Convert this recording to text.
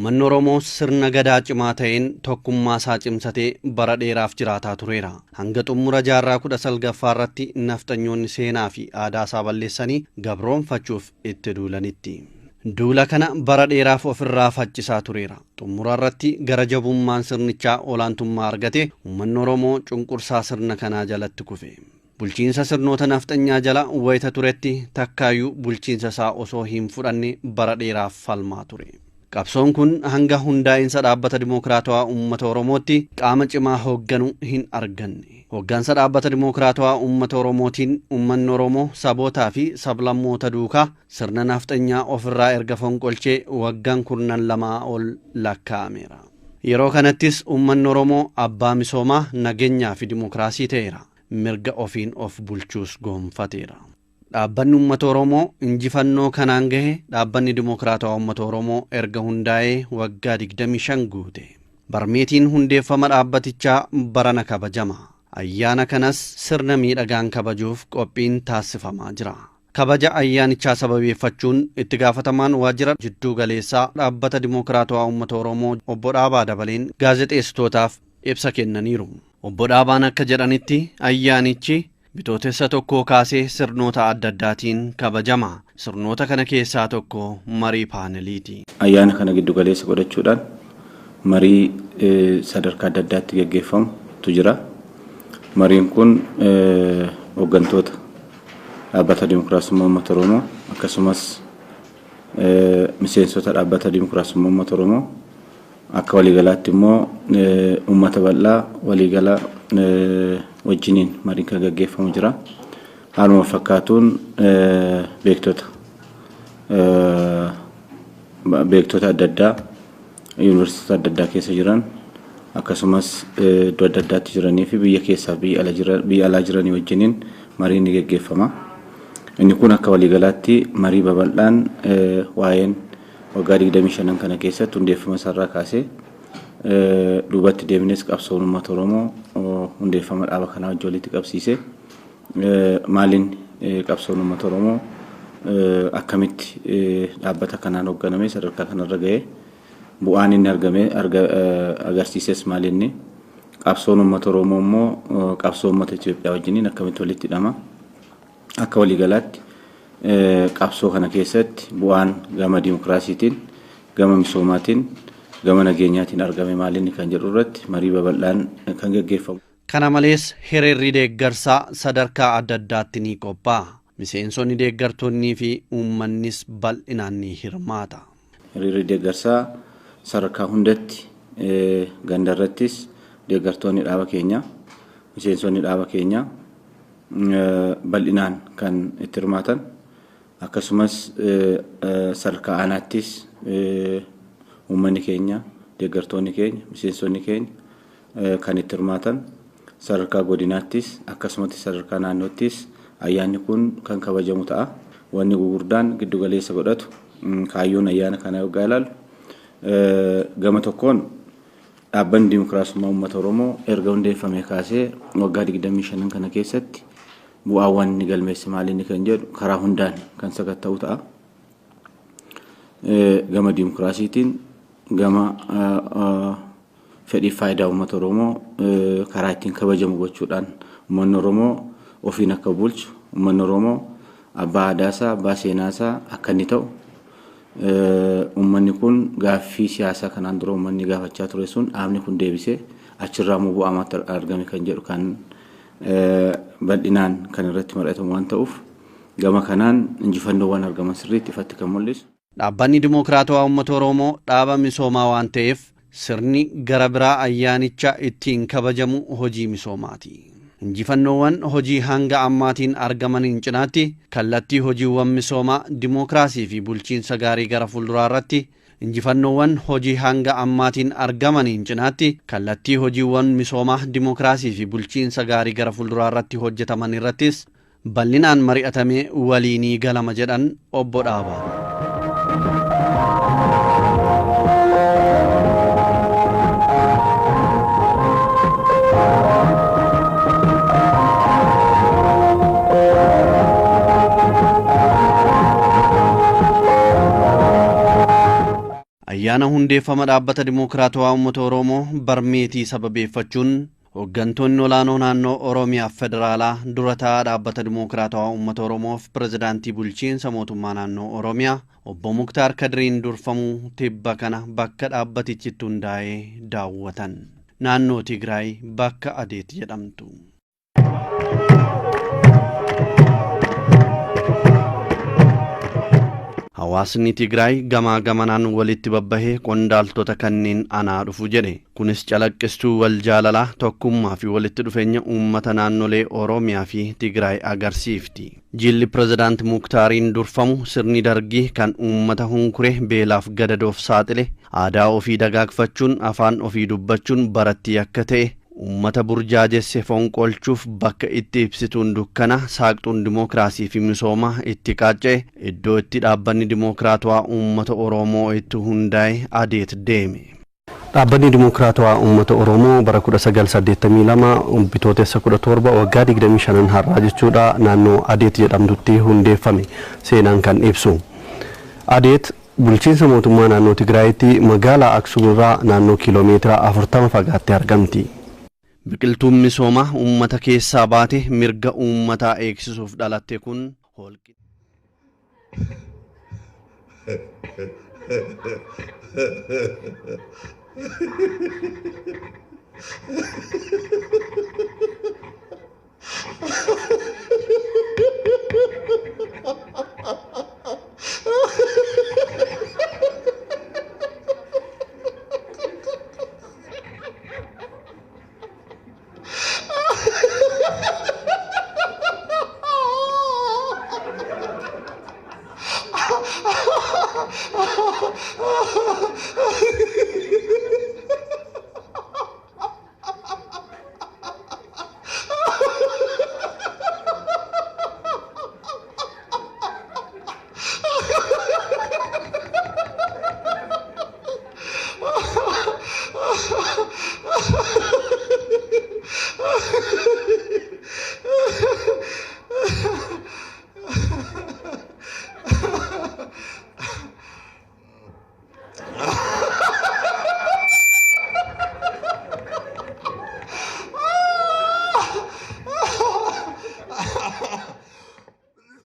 Uummanni Oromoo sirna gadaa cimaa ta'een tokkummaa isaa cimsatee bara dheeraaf jiraataa tureera. Hanga xumura jaarraa 19ffaa irratti nafxanyoonni seenaa fi aadaa isaa balleessanii gabroonfachuuf itti duulanitti. Duula kana bara dheeraaf ofirraa faccisaa tureera. Xumura irratti gara jabummaan sirnichaa olaantummaa argate uummanni Oromoo cunqursaa sirna kanaa jalatti kufe. Bulchiinsa sirnoota nafxanyaa jala wayita turetti takkaayyuu bulchiinsa isaa osoo hin fudhanne bara dheeraaf falmaa ture. Qabsoon kun hanga hundaa'insa dhaabbata Dimookiraatawaa Uummata Oromootti qaama cimaa hoogganu hin arganne. Hooggansa dhaabbata Dimookiraatawaa Uummata Oromootiin uummanni Oromoo sabootaa fi sablammoota duukaa sirna nafxanyaa ofirraa erga fonqolchee waggaan kurnan lamaa ol lakkaa'ameera. Yeroo kanattis uummanni Oromoo abbaa misoomaa, nageenyaa fi dimookiraasii ta'eera. Mirga ofiin of bulchuus gonfateera. Dhaabbanni Uummata Oromoo injifannoo kanaan gahe dhaabbanni Dimookiraatawaa Uummata Oromoo erga hundaa'ee waggaa 25 guute. Barmeetiin hundeeffama dhaabbatichaa barana kabajama. Ayyaana kanas sirna miidhagaan kabajuuf qophiin taasifamaa jira. Kabaja ayyaanichaa sababeeffachuun itti gaafatamaan waajjira jidduu galeessaa dhaabbata Dimookiraatawaa Uummata Oromoo obbo Dhaabaa Dabaleen gaazexeessitootaaf ibsa kennaniiru. Obbo Dhaabaan akka jedhanitti ayyaanichi bitootessa tokkoo kaasee sirnoota adda addaatiin kabajama. Sirnoota kana keessaa tokko marii paaneliiti. Ayyaana kana giddu galeessa godhachuudhaan marii sadarkaa adda addaatti geggeeffamutu jira. Mariin kun hooggantoota dhaabbata Dimookiraasummaa Uummata Oromoo akkasumas miseensota dhaabbata Dimookiraasummaa Uummata Oromoo akka waliigalaatti immoo uummata bal'aa waliigala wajjiniin mariin kan gaggeeffamu jira. Haaluma fakkaatuun beektota beektota adda addaa yuunivarsiitota adda addaa keessa jiran akkasumas iddoo adda addaatti jiranii fi biyya keessaa biyya alaa jiranii wajjiniin mariin ni gaggeeffama. Inni kun akka waliigalaatti marii babal'aan waa'een waggaa 25 kana keessatti hundeeffama isaarraa kaasee duubatti deemnes qabsoon uummata Oromoo hundeeffama dhaaba kanaa wajjin walitti qabsiise maaliin qabsoon uummata Oromoo akkamitti dhaabbata kanaan hoogganame sadarkaa kanarra ga'ee bu'aan inni argame agarsiises maalinni qabsoon uummata Oromoo immoo qabsoo uummata Itoophiyaa wajjiniin akkamitti walitti hidhama akka waliigalaatti qabsoo kana keessatti bu'aan gama dimokiraasiitiin gama misoomaatiin gama nageenyaatiin argame maalinni kan jedhu irratti marii babal'aan kan gaggeeffamu. Kana malees hiriirri deeggarsaa sadarkaa adda addaatti ni qophaa'a. Miseensonni deeggartoonnii fi uummannis bal'inaan ni hirmaata. Hiriirri deeggarsaa sadarkaa hundatti gandarrattis deeggartoonni dhaaba keenyaa miseensonni dhaaba keenyaa bal'inaan kan itti hirmaatan akkasumas sadarkaa aanaattis uummanni keenya deeggartoonni keenya miseensonni keenya kan itti hirmaatan sadarkaa godinaattis akkasumatti sadarkaa naannoottis ayyaanni kun kan kabajamu ta'a. Wanni gurguddaan giddu galeessa godhatu kaayyoon ayyaana kanaa yoggaa ilaalu gama tokkoon dhaabbanni Dimookiraasummaa Uummata Oromoo erga hundeeffamee kaasee waggaa 25 kana keessatti bu'aawwan inni galmeesse maalinni kan jedhu karaa hundaan kan sakatta'u ta'a. Gama dimookiraasiitiin gama fedhii faayidaa uummata Oromoo karaa ittiin kabajamu gochuudhaan uummanni Oromoo ofiin akka bulchu uummanni Oromoo abbaa aadaasaa abbaa seenaasaa akka inni ta'u uummanni kun gaaffii siyaasaa kanaan dura uummanni gaafachaa ture sun dhaabni kun deebisee achirraa immoo bu'aa maaltu argame kan jedhu kan bal'inaan kan irratti mari'atamu waan ta'uuf gama kanaan injifannoowwan argaman sirriitti ifatti kan mul'isu. Dhaabbanni Dimookiraatawaa Uummata Oromoo dhaaba misoomaa waan ta'eef sirni gara biraa ayyaanicha ittiin kabajamu hojii misoomaati. Injifannoowwan hojii hanga ammaatiin argamaniin cinaatti kallattii hojiiwwan misoomaa dimookiraasii fi bulchiinsa gaarii gara fuulduraa irratti injifannoowwan hojii hanga ammaatiin argamaniin cinaatti kallattii hojiiwwan misoomaa dimookiraasii fi bulchiinsa gaarii gara fuulduraa irratti hojjetaman irrattis bal'inaan mari'atamee waliinii galama jedhan obbo Dhaabaan. Ayyaana hundeeffama Dhaabbata Dimookiraatawaa Uummata Oromoo barmeetii sababeeffachuun hooggantoonni olaanoo naannoo Oromiyaa Federaalaa dura taa'aa Dhaabbata Dimookiraatawaa Uummata Oromoof pirezidaantii bulchiinsa mootummaa naannoo Oromiyaa obbo Muktaar Kadiriin durfamuu tibba kana bakka dhaabbatichi itti hundaa'ee daawwatan. Naannoo Tigraay bakka Adeet jedhamtu. Hawaasni Tigraay gamaa gamanaan walitti babbahee qondaaltota kanneen anaa dhufu jedhe. Kunis calaqqistuu wal jaalalaa, tokkummaa fi walitti dhufeenya uummata naannolee Oromiyaa fi Tigraay agarsiifti. Jilli pirezidaanti Muktaariin durfamu sirni dargii kan uummata hunkure beelaaf gadadoof saaxile aadaa ofii dagaagfachuun afaan ofii dubbachuun baratti akka ta'e uummata burjaajesse fonqolchuuf bakka itti ibsituun dukkana saaqxuun dimookiraasii fi misoomaa itti qaacca'e iddoo itti dhaabbanni dimookiraatawaa uummata Oromoo itti hundaa'e Adeet deeme. Dhaabbanni Dimookiraatawaa Uummata Oromoo bara 1982 bitootessa 17 waggaa 25 har'aa jechuudha naannoo Adeet jedhamtutti hundeeffame seenaan kan ibsu. Adeet bulchiinsa mootummaa naannoo Tigraayitti magaalaa Aksum irraa naannoo kiiloomeetira 40 fagaattee argamti. Biqiltuun misoomaa uummata keessaa baate mirga uummataa eegsisuuf dhalatte kun holqi.